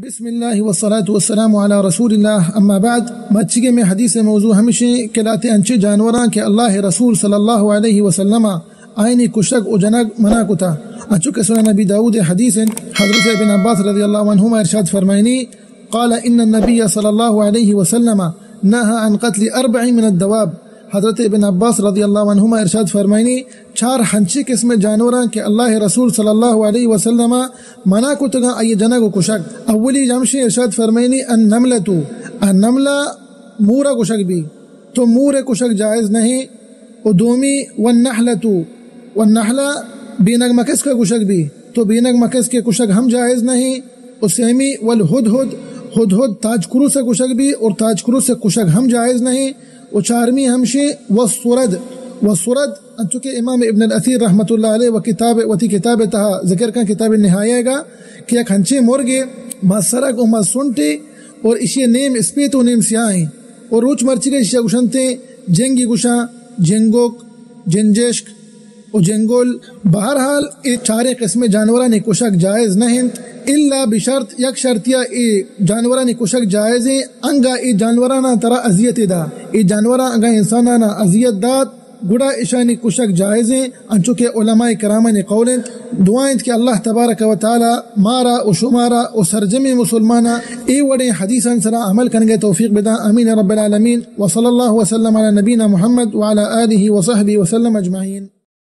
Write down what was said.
بسم اللہ والصلاة والسلام علی رسول اللہ، اما بعد۔ مرچیگیں مئے حدیث ءِ موضوع ہمیش ایں کہ لہتے انچیں جانوراں کہ اللہ ءِ رسول صلی اللہ علیہ وسلم ءَ آیانی کشگ و جنگ منع کتا، انچو کہ سنن ابی داؤد ءِ حدیث ایں۔ حضرت ابن عباس رضی اللہ عنہما ارشاد فرمائنی، قال ان النبی صلی اللہ علیہ وسلم نهى عن قتل اربع من الدواب۔ حضرت ابن عباس رضی اللہ عنہما ارشاد فرمائنی، چار ہنچیں قسم جانوراں کہ اللہ ءِ رسول صلی اللہ علیہ وسلم ءَ منع کتگاں آئی جنگ و کشگ۔ اولی ہمشیں، ارشاد فرمائنی، النملۃ، النملہ، مور ءَ کشگ بی، تو مور ءِ کشگ جائز نہیں۔ و دومی، والنحلۃ، والنحلہ، بینگ مکسک ءَ کشگ بی، تو بینگ مکسک ءِ کشگ ہم جائز نہیں۔ و سیمی، والہدہد، ہدہد تاج کروس ءَ کشگ بی اور تاج کروس ءِ کشگ ہم جائز نہیں۔ و چارمی ہمشیں، والصرد، والصرد، انچو کہ امام ابن الاثیر رحمت اللہ علیہ و کتاب، وتی کتاب ءِ تہا ذکر کن، کتاب نہایہ ءَ گا، کہ یک ہنچیں مرگے ماں سرگ و ماں سنٹے اور اشی نیم اسپیت و نیم سیاہیں اور روچ مرچیگ ءَ اشی گوشنتے جنگی گوشاں، جنگک، جنجشک و جنگل۔ بہرحال اے چاریں قسم جانورانی کشگ جائز نہ انت، الا بشرط، یک شرطیا اے جانورانی کشگ جائز ہیں، انگا اے جانورانا ترا اذیت دا، اے جانوراں انگا انسانانا اذیت دات، گڑا اشانی کشگ جائز ہیں، انچو کہ علماء کرامانی قول انت۔ دعا انت کہ اللہ تبارک و تعالی مارا و شمارا و سرجمیں مسلمانا اے وڑیں حدیثاں سرا عمل کنگے توفیق بداں۔ آمین رب العالمین۔ وصلی اللہ وسلم علی نبینا محمد وعلی آلہ وصحبہ وسلم اجمعین۔